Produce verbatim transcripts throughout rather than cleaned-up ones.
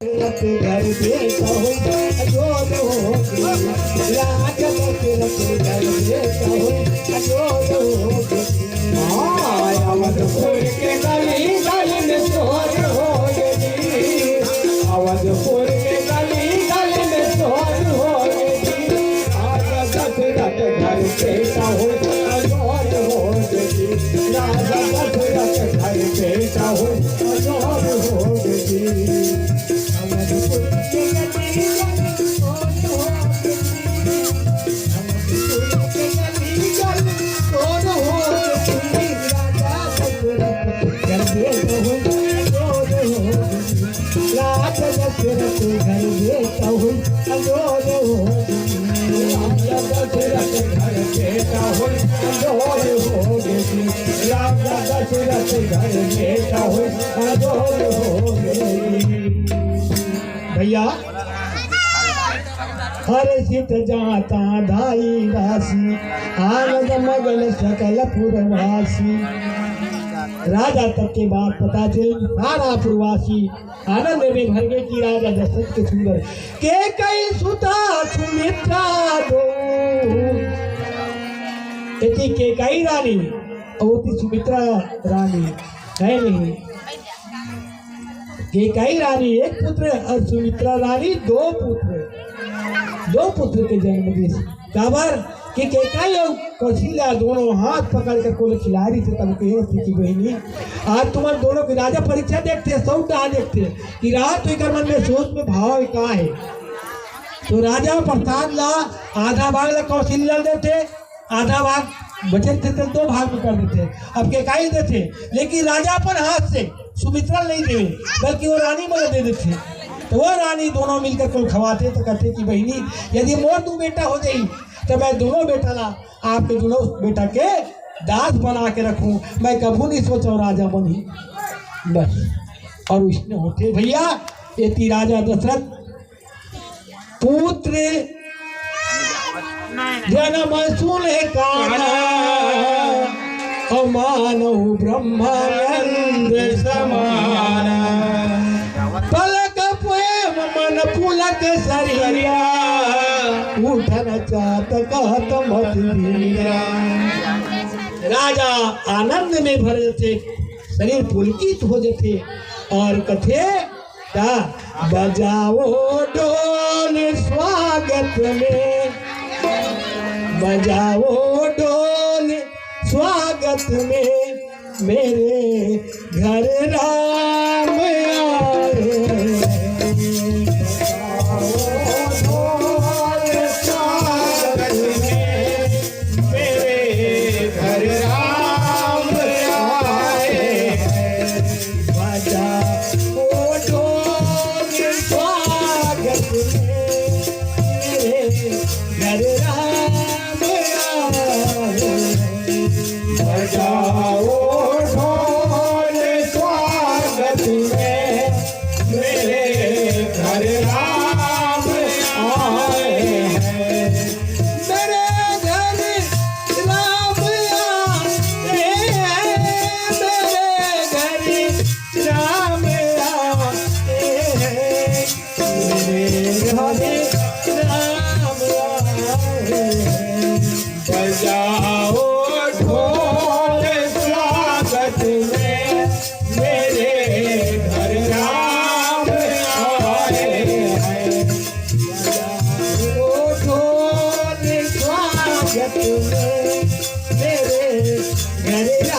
दशरथ घर बेटा होई, अजोर हो गई। राजा दशरथ घर बेटा होई, अजोर हो गई। हाँ, अवधपुर के गली गली में शोर हो गई। अवधपुर के गली गली में शोर हो गई। राजा दशरथ घर बेटा होई, अजोर हो गई। राजा दशरथ घर बेटा होई, अजोर हो गई। भैया, हर्षित जाता धाई राशि, आनंद मगन सकल पुरवासी। राजा तक के बात पता चली, सारा पुरवासी आनंद में भर गए कि राजा दशरथ के सुंदर के कई सुता सुमित्रा दो। एती के कई रानी और ओती सुमित्रा रानी है नहीं। केकई रानी एक पुत्र और सुमित्रा रानी दो पुत्र, दो पुत्र के जन्म दिस। काबर कि केकई और कौशल्या दोनों हाथ पकड़ कर कोले खिलाड़ी थे, तब कहे थी कि बहिनी, आज तुम्हारे दोनों की राजा परीक्षा देखते, सौदा देखते कि राज तो एकर मन में सोच में भाव का है। तो राजा प्रसाद ला आधा भाग ला कौशल्या देते, आधा भाग बचे थे तो दो भाग में कर देते। अब केकई देते, लेकिन राजा अपन हाथ से सुमित्रा नहीं देवे, बल्कि वो रानी मन दे देते। तो वो रानी दोनों मिलकर कुल खवाते तो कहते कि बहिनी, यदि मोर दो बेटा हो जाई तो मैं दोनों बेटा ला, आपके दोनों बेटा के दास बना के रखूं, मैं कभू नहीं सोचा राजा बनी। बस, और उसने होते भैया, एती राजा दशरथ पुत्र जन्म सुन काना, अउ मानहु ब्रह्मानंद समाना। पलक प्रेम मन पुलक शरीरा, उठन चात कहत मत धीरा। राजा आनंद में भर जथे, शरीर पुलकित हो जथे और कथे, का? बजाओ ढोल स्वागत में, बजाओ ढोल स्वागत में, मेरे घर राम आए। बजाओ ढोल स्वागत में, मेरे घर राम आए हैं। बजाओ ढोल स्वागत में, मेरे घर राम आए हैं। बजाओ ढोल स्वागत में, मेरे घर राम आए हैं। मेरे घर राम आए हैं, मेरे घर राम आए हैं, मेरे घर राम आए हैं। बजाओ ढोल स्वागत में, मेरे घर राम आए हैं। बजाओ ढोल स्वागत में, मेरे घर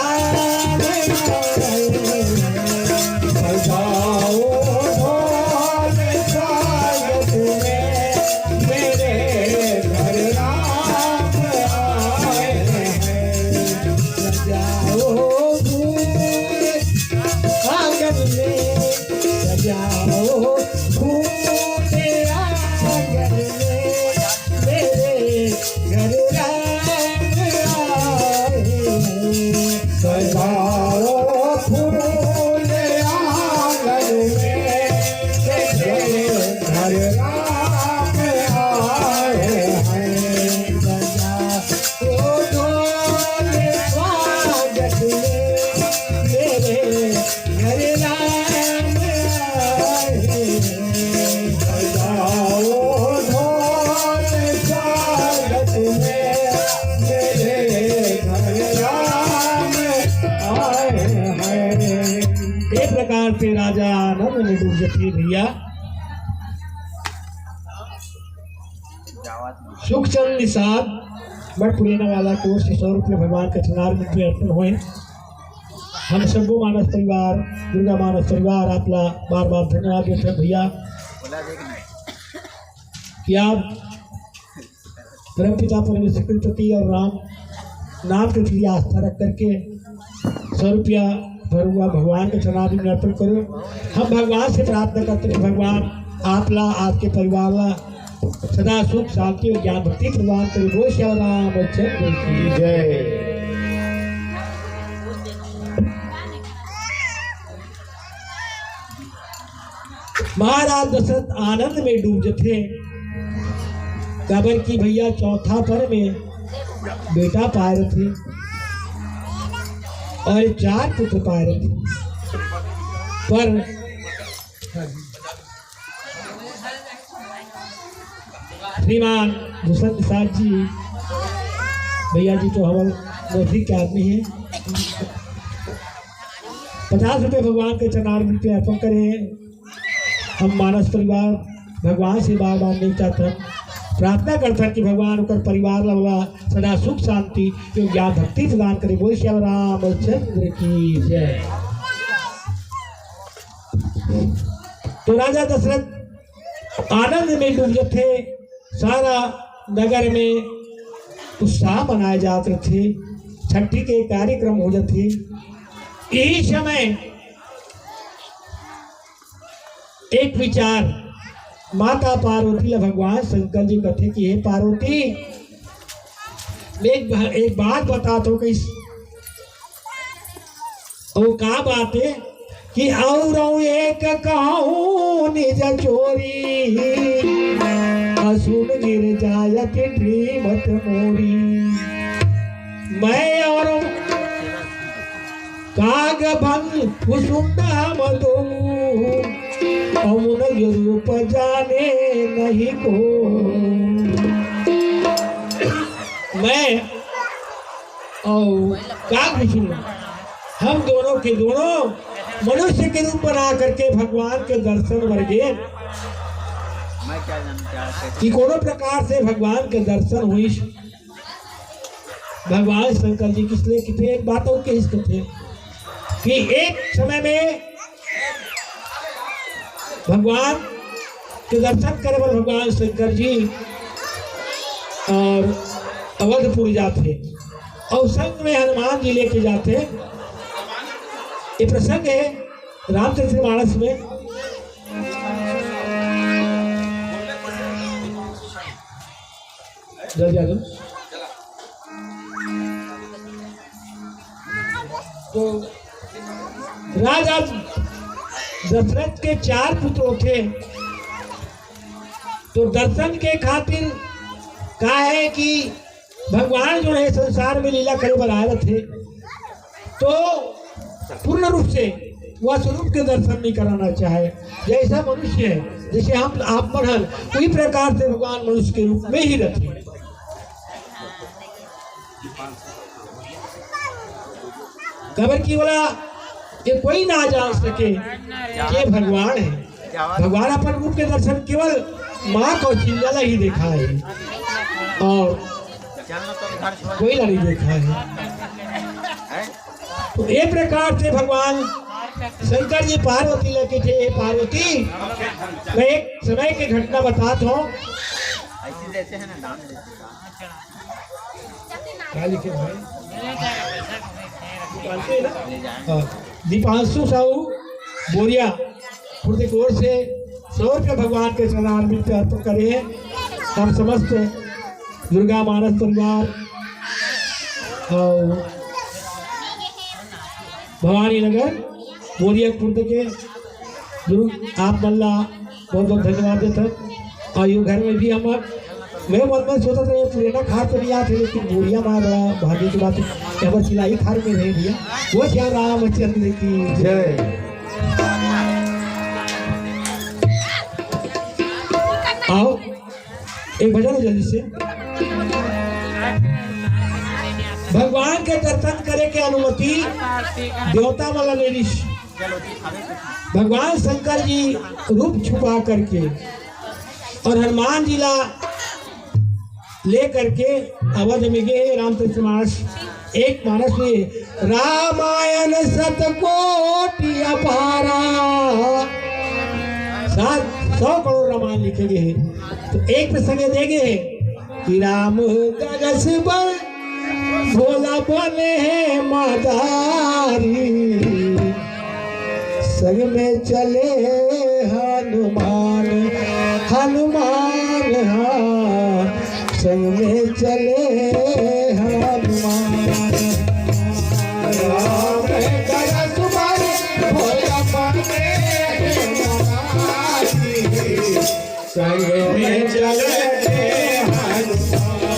राम आए हैं। बजाओ ढोल स्वागत में, मेरे घर राम आए हैं। बजाओ फूल आंगन में, सजाओ फूल आंगन में, मेरे घर राम आए हैं। सजाओ फूल आंगन में, मेरे घर राम आए हैं। बजाओ ढोल स्वागत में, मेरे घर राम आए हैं। राजा आनंद में डूब जथे भैया। सुखचंद निषाद मठ पुरैना वाला की ओर से सौ रुपये भगवान के चरणारविंद में अर्पण होए। हम सबो मानस परिवार, दुर्गा मानस परिवार, आपला बार बार धन्यवाद देथन भैया कि आप परमपिता परमेश्वर के प्रति और राम नाम के प्रति आस्था रख करके सौ रुपया भरुआ भगवान के चरणारविंद में अर्पण करो। हम भगवान से प्रार्थना करते हैं, भगवान आपला, आपके परिवार ला सदा सुख, शांति और ज्ञान भक्ति प्रदान करे। बोल श्री रामचंद्र की जय। महाराज दशरथ आनंद में डूब जथे, काबर कि भैया चौथा पर में बेटा पाए रथे और चार पुत्र पाए रथे, पर श्रीमान दुष्यंत साहब जी, भैया जी तो हमर नजदीक के आदमी है, पचास रुपये भगवान के चरणारविंद पे अर्पण करे हैं। हम मानस परिवार भगवान से बार बार नहीं चाहते हैं, प्रार्थना करते हैं कि भगवान ओकर परिवार ला सदा सुख शांति एवं ज्ञान भक्ति प्रदान करे। बोल श्री रामचंद्र की जय। तो राजा दशरथ आनंद में डूब जथे, सारा नगर में उत्साह मनाए जात रथे, छठी के कार्यक्रम हो जथे। यही समय एक विचार माता पार्वती ला भगवान शंकर जी कथे कि हे पार्वती, मैं एक, एक बात बताथों कि वो का बात है कि और एक कहूँ निज चोरी, असुन गिर जायत ढीमत मोरी। मैं और काग भंग कुसुम धाम दो, अमुन रूप जाने नहीं को। मैं और काग भंग, हम दोनों के दोनों मनुष्य के रूप बना करके भगवान के दर्शन बर गे कि कोनो प्रकार से भगवान के दर्शन होइस। भगवान शंकर जी किस लिए किथे एक बात और कहिस कथे कि एक समय में भगवान के दर्शन करे बर भगवान शंकर जी और अवधपुर जाथे और संग में हनुमान जी लेके जाथे। ये प्रसंग है रामचरित मानस में। जल्दी आ जाओ। तो राजा दशरथ के चार पुत्र होथे, तो दर्शन के खातिर का है कि भगवान जो है संसार में लीला करे बर आए रथे, तो पूर्ण रूप से वह स्वरूप के दर्शन नहीं कराना चाहे। जैसा मनुष्य है, जैसे हम आप मन हन, वही प्रकार से भगवान मनुष्य के रूप में ही रथे। काबर कि ओला ये कोई ना जान सके कि ये भगवान है। भगवान अपन रूप के दर्शन केवल माँ कौशल्या ला ही देखा है और कोई ला नहीं देखा है। तो ये प्रकार से भगवान शंकर जी पार्वती ला कथे, "हे पार्वती, मैं एक समय के घटना बतात हूँ।" ऐसे जैसे है ना, नाम जैसे। का लिखे भाई? दीपांशु ना? हाँ। दीपांशु साहू बोरिया खुर्द की ओर से सौ रुपये भगवान के चरणारविंद पे अर्पण करे हैं। हम समस्त दुर्गा मानस परिवार और भवानी नगर बोरिया खुर्द के गुरु आप मन ला बहुत बहुत धन्यवाद देथन। और ये घर में भी हम, मैं मन में सोचत रहे, पुराना खार तो नहीं आते, लेकिन बोरिया मार बड़ा भाग्य की बात है। यहाँ पर सिलाई खार में रहे भैया। वो क्या रामचंद्र की जय। आओ, एक भजन हो जल्दी से। भगवान के दर्शन करे के अनुमति देवता वाला लेडीज भगवान शंकर जी रूप छुपा करके और हनुमान जी ला ले करके अवध में गए। रामचरित मानस एक मानस में रामायण शतकोटि अपारा, सात सौ करोड़ रामायण लिखे गए हैं। तो एक प्रसंग दे गए हैं कि राम गरज बर भोला बने हैं मदारी, संग में चले हनुमान, हनुमान हाँ, संग में चले हनुमान। राम गरज बर भोला बने हैं मदारी, संग में चले हनुमान,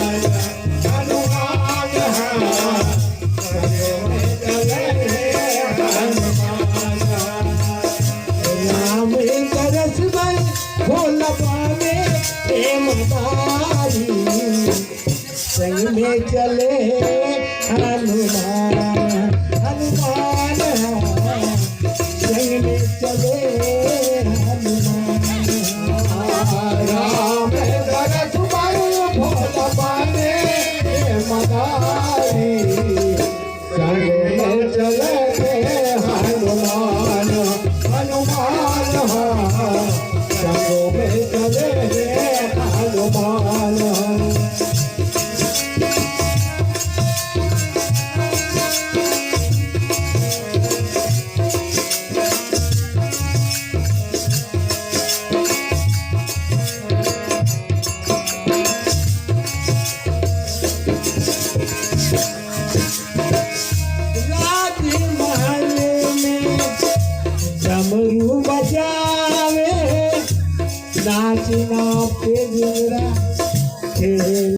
हनुमान हाँ, संग में चले हनुमान। राम गरज बर भोला बने हैं मदारी, संग में चले हनुमान, हनुमान संग में चले हनुमान। राम गरज बर भोला बने मदारी, संग में चले हनुमान, हनुमान संग में चले हनुमान। राजमहल में डमरू बजावे, नाच नाच के घुघरा खेल।